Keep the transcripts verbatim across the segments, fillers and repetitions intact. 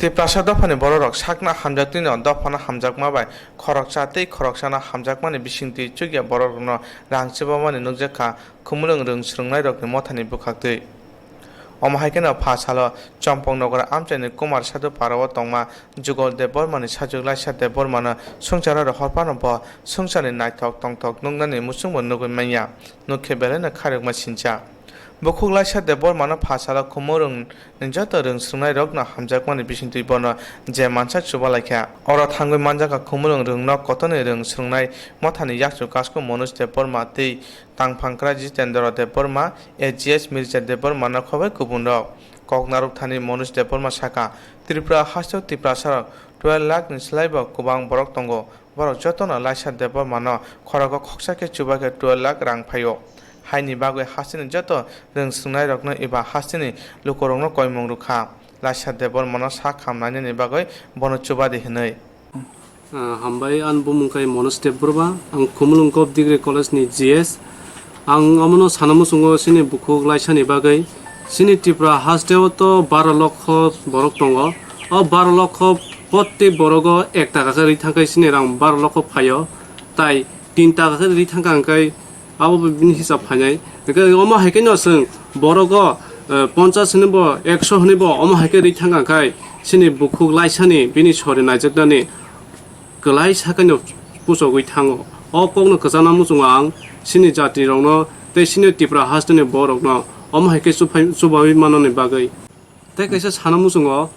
Tiprasa dophani bororok sakno hamjaktwino dophano hamjakma bai khoroksa tei khoroksano hamjakmani bisingtwi chukya bororokno rang chubamani nukjakha Khumulwng rwng srwngnairokni mothani bwkhaktwi. Omo hai kheno pha salo Chompoknogor amchaini Kumar Sadhu Parao tongma Jugol Debbarmani sajwk Laisa Debbarmano swngcharo rohorphano bo swngcharni naithok tongthok nuknani muchungbo nugwi manya, nukhe belaino khairokma sincha. Bukhuk Laisa Debbarmano pha salo Khumulwng ni joto rwng srwngnairokno hamjakmani bisingtwi bono je mansa chubalaikha. Oro thangwi manjakha Khumulwng rwngno kotorni rwng srwngnai mothani yakchu kasku Manoj Debbarma tei tangphangkra Jitendra Debbarma, A G S Mirza Debbarma nokho bai kubunrok. Kok narwk thani Manoj Debbarma sakha, Tripura hasteo Tiprasarok twelve lakh ni slaibo kwbang borok tongo. Borok jotono Laisa Debbarmano khorogo khoksa khe chuba khe twelve lakh rang phaio. Haini bagwi hasteni joto rwng srwngnairokno eba hasteni lukurokno koimung rwkha. Laisa Debbarmano sak hamnainani bagwi bono chubadi hwnwi. Ah, hambai, ani bumung khe Manoj Debbarma, ang Khumulwng Govt Degree College ni G S. Ang omono sana muchungo chini bukhuk Laisani bagwi. Chini Tripura hasteo to baro lokho borok tongo. O baro lokho protti borogo ek taka khe rwi thangkhe chini rang baro lokho phaio. Tai tin taka khe rwi thangkha hwnkhe abo bo bini hisab phainai. Hwnkhe omo hai kheno chwng borogo, eh, ponchas hwnwi bo, ekso hwnwi bo omo hai khe rwi thangkha hwnkhe chini bukhuk Laisani bini sori naijaknani kwlai sakhaino puchogwi thango. O kokno kwchangna muchungo ang chini jatirokno tei chini Tripura hasteni borokno omo hai khe chuphai-, chubaui manani bagwi. Tei kaisa sana muchungo,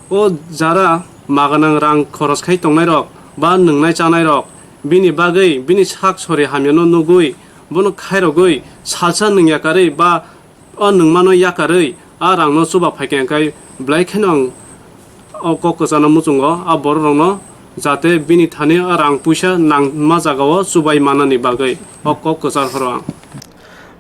o jara maganang rang khoros khai tongnairok ba nwngnai chanairok, bini bagwi bini sak sori hamyano nugwi bono khairogwi salsa nwng yakarwi ba o nwngmano yakarwi a rangno chuba phaikha hwnkhe belai kheno ang o kok kwchangna muchungo a bororokno, jate bini thani a rang puisa nangma jagao chubai manani bagwi o kok kwchar horo ang.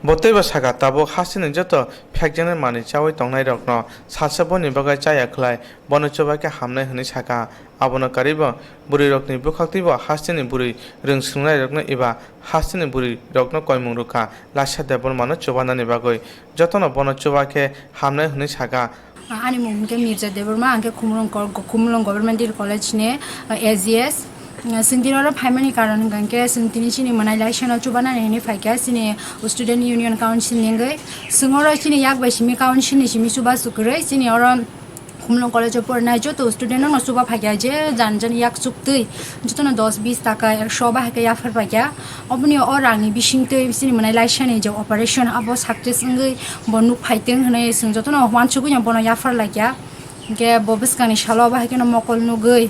Bo teibo sakha, tabuk hasteni joto phekjaknai manwi chaui tongnairokno salsa boni bagwi chaya khlai bono chuba khe hamnai hwnwi sakha. Abono karwibo bwrwirokni bwkhaktwibo hasteni bwrwi rwng srwngnairokno eba hasteni bwrwirokno koimung rwkha Laisa Debbarmano chubanani bagwi. Jotono bono chuba khe hamnai hwnwi sakha. Ani mung hwnkhe Mirza Debbarma, ang khe Khumulwng Kor-, Khumulwng Government Degree College ni, uh, A G S. Uh, chwng tini oro phaimani karon hwnkha hwnkhe chwng tini chini mwnai Laisano chubanani hwnwi phaikha chini Student Union Council ni wngwi. Chwng oro chini yak bai simi council ni simi chubachu kwrwi chini oro Khumulwng College o porinai joto student no chuba phaikha je jan jan yak chuktwi jotono dos bis taka ekso ba hai khe yaphar paikha. Oboni o rangni bisingtwi chini mwnai Laisani je operation abo success wngwi bo nuk phaitwng hwnwi chwng jotono uansugwi no bono yaphar laikha. Hwnkhe bo bwskangni salo abo hai kheno mokol nugwi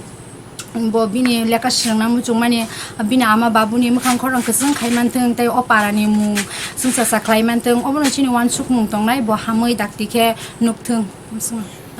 bo bini lekha swrwngna muchungmani, bini ama babuni mwkhang khorang kwchwng khai manthwng tei o parani mung chwngsacha khlai manthwng, obono chini uansukmung tongnai bo hamwi dakti khe nukthwng.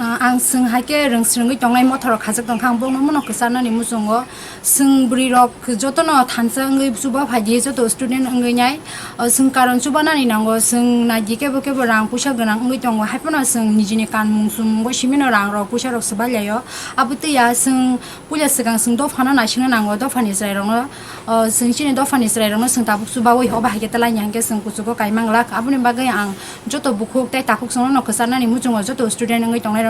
Ah, ang chwng hai khe rwng swrwngwi tongnai mothorok khajak tongkha, ang bono mono kwcharnani muchungo. Chwng bwrwirok jotono thansa wngwi chuba phaidi, joto student wngwi nai. O, chwng karon chubanani nango, chwng naidi kebo kebo rang puisa gwnang wngwi tongo, hai phano chwng nijini kanmung chumungbo simino rangrok puisarok swbai laio. Abo twiya chwng puila swkang chwng dophano naisingna nango, dophani chwrairokno, o, chwng chini dophani chwrairokno chwng tabuk chubaui obo hai khe twlaini hwnkhe chwng kuchugo kaimang glak. Aboni bagwi ang joto bukhuk tei takhuk chwngno kwcharnani muchungo joto student wngwi tongnairokno,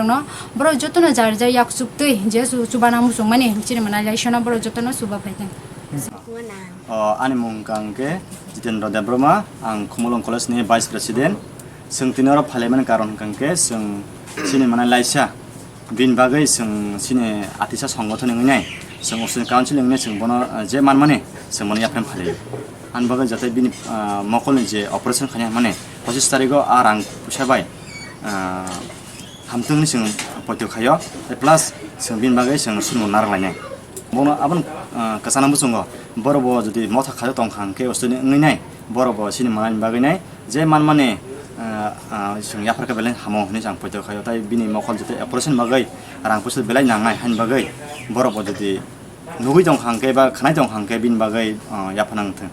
borok jotono jar jar yak chuktwi je chu-, chubana muchungmani chini mwnai Laisano borok jotono chuba phaithang. O, ani mung hwnkha hwnkhe Jitendra Debbarma, ang Khumulwng College ni Vice President. Chwng tini oro phailaimani karon hwnkha hwnkhe chwng chini mwnai Laisa, bini bagwi chwng chini atisa songothon wngwi nai, chwng Student Council wngwi nai, chwng bono, eh, je manmani chwng bono yapharwi phailaio. Ani bagwi jate bini, ah, mokolni je operation khainai mane pochis tarigo a rang puisa bai, ah, hamtwngni chwng poito khaio, plus chwng bini bagwi chwng sumung narwk lainai. Bono aboni, ah, kwchana muchungo borok bo jodi motha khaio tongkha hwnkhe ostoni wngwi nai, borok bo chini manani bagwi nai je manmani, ah, ah, chwng yaphar khe belai hamo hwnwi chwng poito khaio, tai bini mokol jotoi operation bagwi rang puisa belai nangnai, haini bagwi borok bo jodi nugwi tongkha hwnkhe ba khwnai tongkha hwnkhe bini bagwi, ah, yapharna wngthwng.